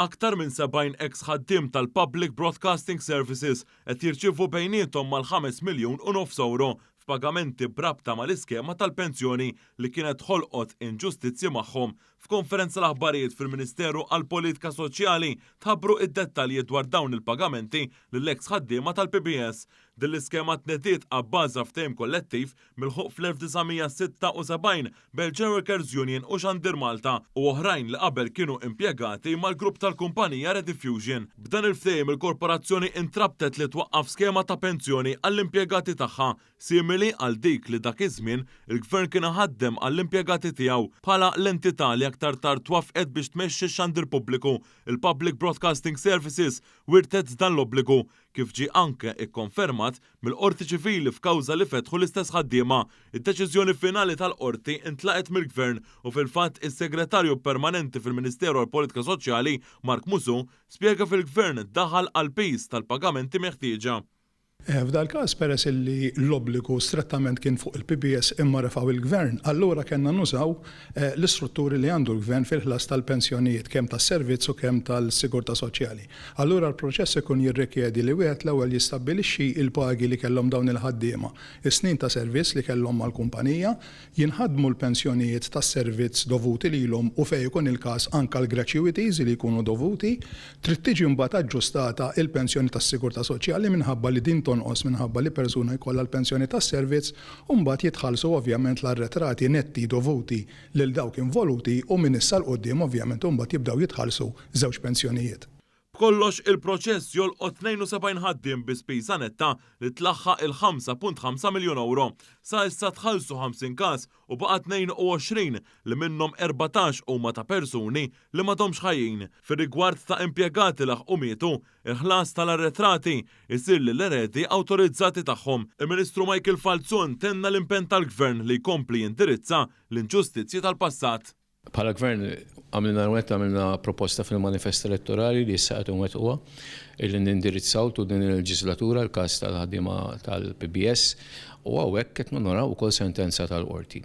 Aktar minn 70 eks ħaddiem tal-Public Broadcasting Services qed jirċievu bejniethom mal-5 miljun u nofs ewro f'pagamenti b'rabta mal-iskema tal-pensjoni li kienet ħolqot inġustizzji magħhom. F'konferenza l-aħbarijiet fil-Ministeru għall-Politika Soċjali tħabbru id-dettalji dwar dawn il-pagamenti lill-eks ħaddiema tal-PBS. Din l-iskema tnediet abbażi ta' ftehim kollettiv milħuq fl-1976 bejn il-General Workers Union u Xandir Malta u oħrajn li qabel kienu impjegati mal-grupp tal-kumpanija Rediffusion. B'dan il-ftehim il-korporazzjoni intrabtet li twaqqaf skema ta' pensjoni għall-impjegati tagħha simili għal dik li dak iż-żmien il-Gvern kien iħaddem għall-impjegati tiegħu bħala l-entità li aktar tard twaffqet biex tmexxi x-xandir pubbliku. Il-Public Broadcasting Services wirtet dan l-obbligu kif ġie anke ikkonfermat mill-Qorti Ċivili f'kawża li fetħu l-istess ħaddiema. Id-deċiżjoni finali tal-Qorti ntlaqgħet mill-Gvern u fil-fatt is-Segretarju Permanenti fil-Ministeru għall-Politika Soċjali, Mark Musù, spjega fil-Gvern daħal għall-piż tal-pagamenti meħtieġa. F'dal-każ peress illi l-obbligu strettament kien fuq il-PBS imma refgħu il-Gvern, allura kellna nużaw l-istrutturi li għandu l-Gvern fil-ħlas tal-pensjonijiet kemm tas-servizz u kemm tal-sigurtà soċjali. Allura l-proċess ikun jirrikjedi li wieħed l-ewwel jistabbilixxi l-pagi li kellhom dawn il-ħaddiema, is-snin ta' servizz li kellhom mal-kumpanija, jinħadmu l-pensjonijiet tas-servizz dovuti lilhom u fejn ikun il-każ anke l-gratuities li jkunu dovuti. Trid tiġi mbagħad aġġustata l-pensjoni tas-sigurtà soċjali minħabba li din tonqos minħabba li persuna jkollha l-pensjoni tas-servizz u mbagħad jitħallsu ovvjament l-arretrati netti dovuti lil dawk involuti u minn issa 'l quddiem ovvjament imbagħad jibdew jitħallsu żewġ pensjonijiet. B'kollox il-proċess jolqot 72 ħaddiem bi spiża netta li tlaħħaq il-5.5 miljun ewro. Sa issa tħallsu 50 każ u baqa' 22 li minnhom 14 huma ta' persuni li m'għadhomx ħajjin. Fir-rigward ta' impjegati laħqu mietu, il-ħlas tal-arretrati jsir lill-eredi awtorizzati tagħhom. Il-Ministru Michael Falzon tenna l-impenn tal-Gvern li jkompli jindirizza l-inġustizzji tal-passat. Bħala Gvern għamilna l-wet għamilna proposta fil-manifest elettorali li issa qed inwettquha illi nindirizzaw tul din il-leġislatura l-każ tal-ħaddiema tal-PBS u hawnhekk qed nonoraw ukoll sentenza tal-Qorti.